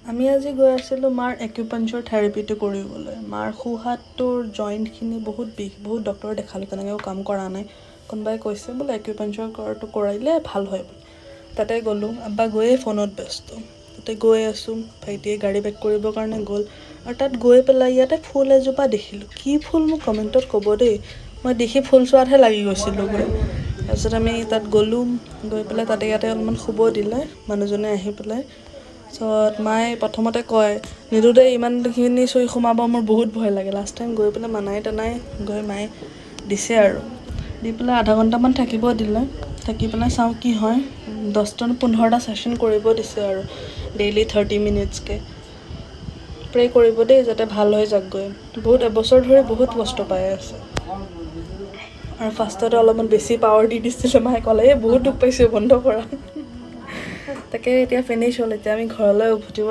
আমি আজি গৈ আছিলোঁ মাৰ একুপাংচাৰ থেৰাপিটো কৰিবলৈ। মাৰ সোঁহাতটোৰ জইণ্টখিনি বহুত বিষ। বহুত ডক্টৰ দেখালোঁ, তেনেকৈও কাম কৰা নাই। কোনোবাই কৈছে বোলে একুপাংচাৰ কৰাটো কৰাইলে ভাল হয় বোলে। তাতে গ'লোঁ। আব্বা গৈয়ে ফোনত ব্যস্ত। তাতে গৈ আছোঁ, ভাইটিয়ে গাড়ী বেক কৰিবৰ কাৰণে গ'ল। আৰু তাত গৈ পেলাই ইয়াতে ফুল এজোপা দেখিলোঁ। কি ফুল মোক কমেণ্টত ক'ব দেই। মই দেখি ফুল চোৱাতহে লাগি গৈছিলোঁ গৈ। তাৰপিছত আমি তাত গ'লোঁ, গৈ পেলাই তাতে ইয়াতে অলপমান শুব দিলে মানুহজনে আহি পেলাই। তাৰপিছত মায়ে প্ৰথমতে কয়, "নিদো দেই, ইমানখিনি চুই সোমাব মোৰ বহুত ভয় লাগে।" লাষ্ট টাইম গৈ পেলাই মানাই টানাই গৈ মায়ে দিছে আৰু দি পেলাই আধা ঘণ্টামান থাকিব দিলে। থাকি পেলাই চাওঁ কি হয়। 10টা 15টা ছেশ্যন কৰিব দিছে আৰু ডেইলি 30 মিনিটছকৈ। প্ৰে কৰিব দেই, যাতে ভাল হৈ যাওক গৈ। বহুত এবছৰ ধৰি বহুত কষ্ট পাই আছে। আৰু ফাৰ্ষ্টতে অলপমান বেছি পাৱাৰ দি দিছিলে। মায়ে ক'লে, "এই বহুত দুখ পাইছোঁ, বন্ধ কৰা।" তাকে এতিয়া ফিনিছ হ'ল, এতিয়া আমি ঘৰলৈ উভতিব।